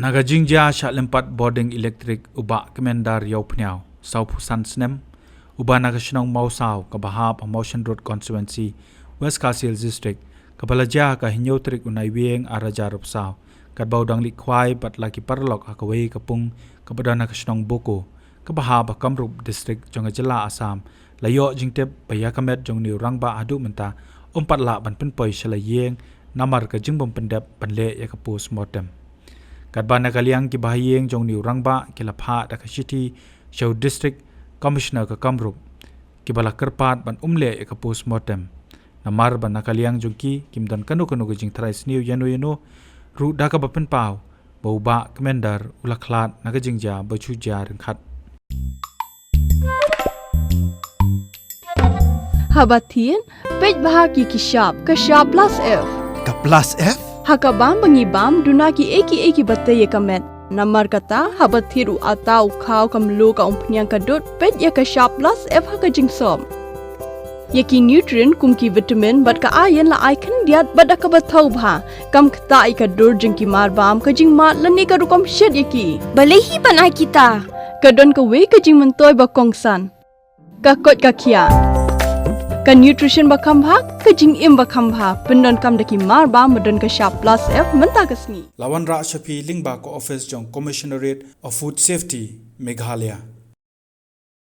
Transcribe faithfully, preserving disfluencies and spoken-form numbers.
Na ka jingjia shah lympat bording elektrik u Bah Kmendar Ïawphniaw, sawphew san snem, uba na ka shnong Mawsaw kaba hap ha Mawshynrut Constituency, West Khasi Hills District, kaba la jia ha ka hynñiew tarik u Naiwieng ar hajar arphew saw, katba u dang leit khwai bad la ki paralok ha kawei ka pung kaba don ha ka shnong Boko, kaba hap ha Kamrup District jong ka jylla Assam, la ïoh jingtip ba ïa ka met jong une u rangbah haduh mynta um pat lah ban pynpoi sha la ïing namar ka jingbym pyndep ban leh ïa ka post mortem. Katba na ka liang ki bahaïing jong une u rangbah ki la phah da ka shithi sha u District Commissioner ka Kamrup, kiba la kyrpad ban um leh ïa ka post mortem. Namar ba na ka liang jong ki kim don kano kano ka jingtharai sniew ïano ïano, ruh da kaba pynpaw ba u Bah Kmendar u la khlad na ka jingjia ba shu jia ryngkat. Haba thied, peit bha ki ki shap, ka shap plus F. Ka plus F? Ha ka bam ba ngi bam, duna ki ei ki ei kiba tei ïa ka met. Namar kata, haba thied u atta, u khaw, ka mluh, ka umphniang, ka dud, peit ïa ka shap plus F ha ka jingsop. Ïa ki nutrient kum ki vitamin bad ka iron la ai khyndiat bad da kaba thaw bha. Kam ktah ïa ka dur jong ki marbam, ka jingmad lane ka rukom shet ïa ki. Balei hi ban ai kita? Ka don kawei ka jingmyntoi ba kongsan. Ka koit ka khiah. Ka nutrition ba kham bha, ka jingim ba kham bha. Pyndonkam da ki marbam ba don ka shap plus F mynta ka sngi. La wanrah sha phi lyngba ka office jong Commissionerate of Food Safety, Meghalaya.